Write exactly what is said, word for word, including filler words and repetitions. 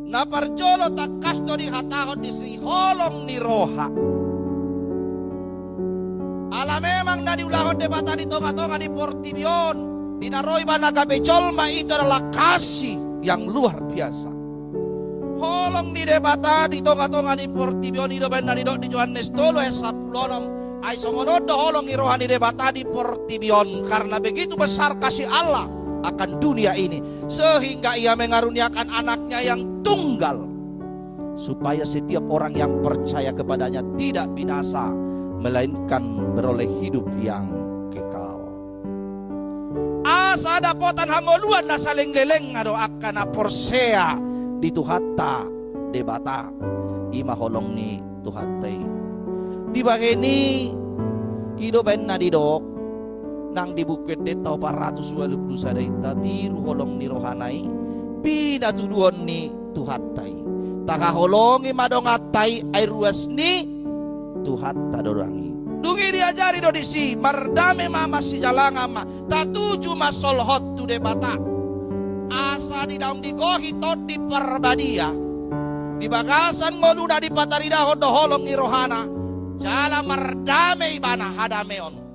Na parjolo tangkas do dihatahon disi holong ni roha. Ala memang na diulahon Debata di tonga-tonga ni portibi on, di na ro ibana gabe jolma, itu adalah kasih yang luar biasa. Holong ni Debata di tonga-tonga ni portibi on, i do baen na didok di Johannes tolu ayat sampulu onom. Ai songon on do holong ni roha ni Debata di portibi on, karena begitu besar kasih Allah akan dunia ini, sehingga Ia mengaruniakan Anaknya yang tunggal, supaya setiap orang yang percaya kepada-Nya tidak binasa, melainkan beroleh hidup yang kekal. Asa dapotan hangoluan na saleleng-lelengna do angka na porsea di Tuhanta Debata. I ma holong ni Tuhanta i. Dibahen i, i do baen na didok nang di Buku Endenta opat ratus ualu pulu sada i: Tatiru holong ni rohana i, pinatuduhon ni Tuhanta i. Tahaholongi ma donganta i, ai ruas ni Tuhanta do dang i. Dung i diajari do disi, mardame ma, masijalangan ma, tatuju ma solhot tu Debata. Asa didaong digohi Tondi Parbadia, di bagasan ngoluna dipataridahon do holong ni rohana, jala mardame ibana, hadameon.